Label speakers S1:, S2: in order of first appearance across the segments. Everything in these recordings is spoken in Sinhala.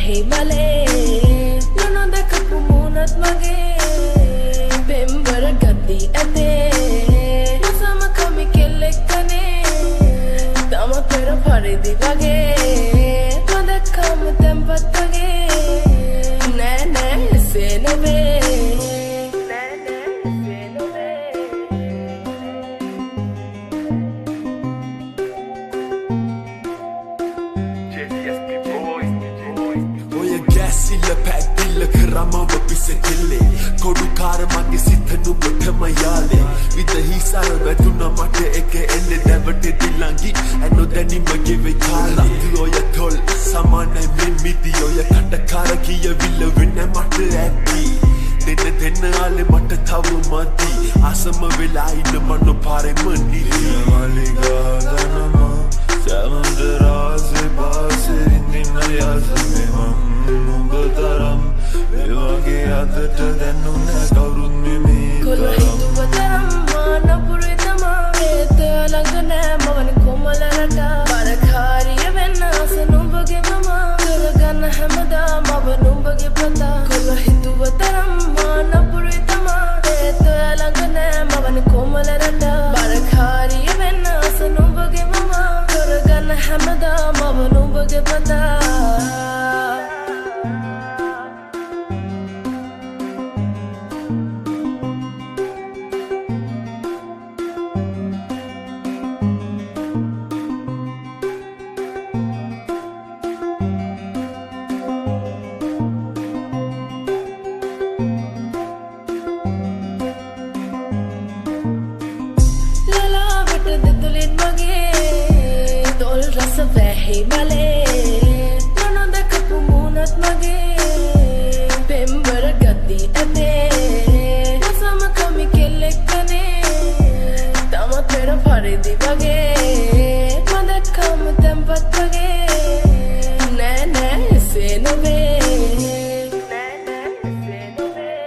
S1: වැහි මලේ නොදකපු මූණත් මගේ පෙම්බර ගති ඇතේ මසම කමි කෙල්ලෙක් කනේ තම පෙර පරිදි වගේ මදක්කම තැම්පත් වගේ නෑ නෑ එසේ නොවේ නෑ නෑ එසේ නොවේ.
S2: JDSP boys, boys.
S3: ඔය ගැසිල්ල පැද්දිල්ල කරමව පිසකිල්ලේ කොඩුකාර මගේ සිත නුඹටම යාලේ විදහිසර වැදුනා මට එක එන්නේ දැවට දිලංගි ඇනෝ දැනීම ගෙවේ කාලේ ඔය තොල් සමානයි මෙන් මිදි ඔය කටකාර කියවිල්ල වෙන මට ඇති දෙන්න දෙන්න ආලේ මට තව මදි ආසම වෙලා ඉන්න මනෝ පාරෙම නිදි.
S4: මලිගා දනම සැවඳ රාසේ පාසේ විඳින්න යසමේ මං උඹ තරම් ඒ වගේ අතට දැනුනේ කවුරුත් නෙමේ
S1: කොළ
S4: තරම්.
S1: හිතුව තරම් මා නපුරුයි තමා ඒත් ළඟ නෑ මවන කොමල රටා බරකාරිය වෙන්න ආස නුඹගේ මම කරගන්න හැමදාම මව නුඹගේ පතා. කොළ හිතුව තරම් මා නපුරුයි තමා ඒත් ළඟ නෑ මවන කොමල රටා බරකාරිය වෙන්න ආස නුඹගේ මම කරගන්න හැමදාම මව නුඹගේ පතා. ලලාවට දෙතුලින් මගේ තොල් රස වැහි මලේ නොදකපු මූණත් මගේ පෙම්බර ගති ඇතේ මසම කමි කෙල්ලෙක් කනේ තම පෙර පරිදි වගේ මදක්කම තැම්පත් වගේ නෑ නෑ එසේ නොවේ නෑ නෑ එසේ නොවේ.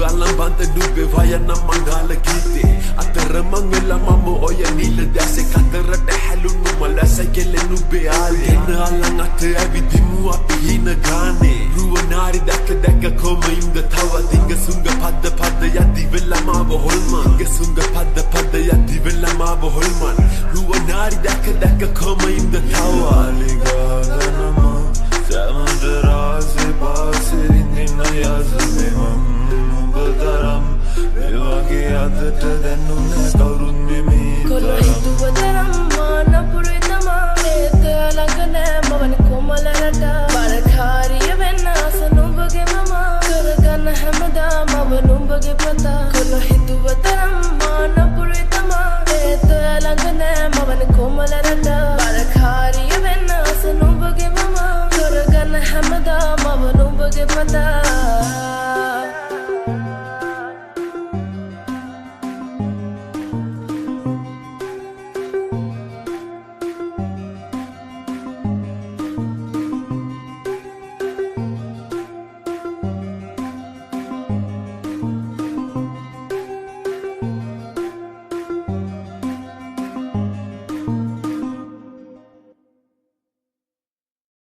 S3: අලම් බන්ත නුබේ වයන මංගාල ගීතේ අතරමං වෙලා මම ඔය නිල දැසේ කතරට හැලුණු මලස කෙල්ල නුබේ ආලේ එන්න අලන් අත ඇවිදිමු අපි හීන ගානේ රුව නාරි දැක දැක කොම ඉන්ද තවත් ඉංග සුංග පද්ද පද්ද යද්දි වෙලා මාව හොල්මන් ඉංග සුංග පද්ද පද්ද යද්දි වෙලා මාව හොල්මන් රුව නාරි දැක දැක කොම ඉන්ද තවත්.
S4: මලිගා දනම සැවඳ රාසේ පාසේ විඳින්න යසමේ මං උඹ තරම් ඒ වගේ අතට දැනුනේ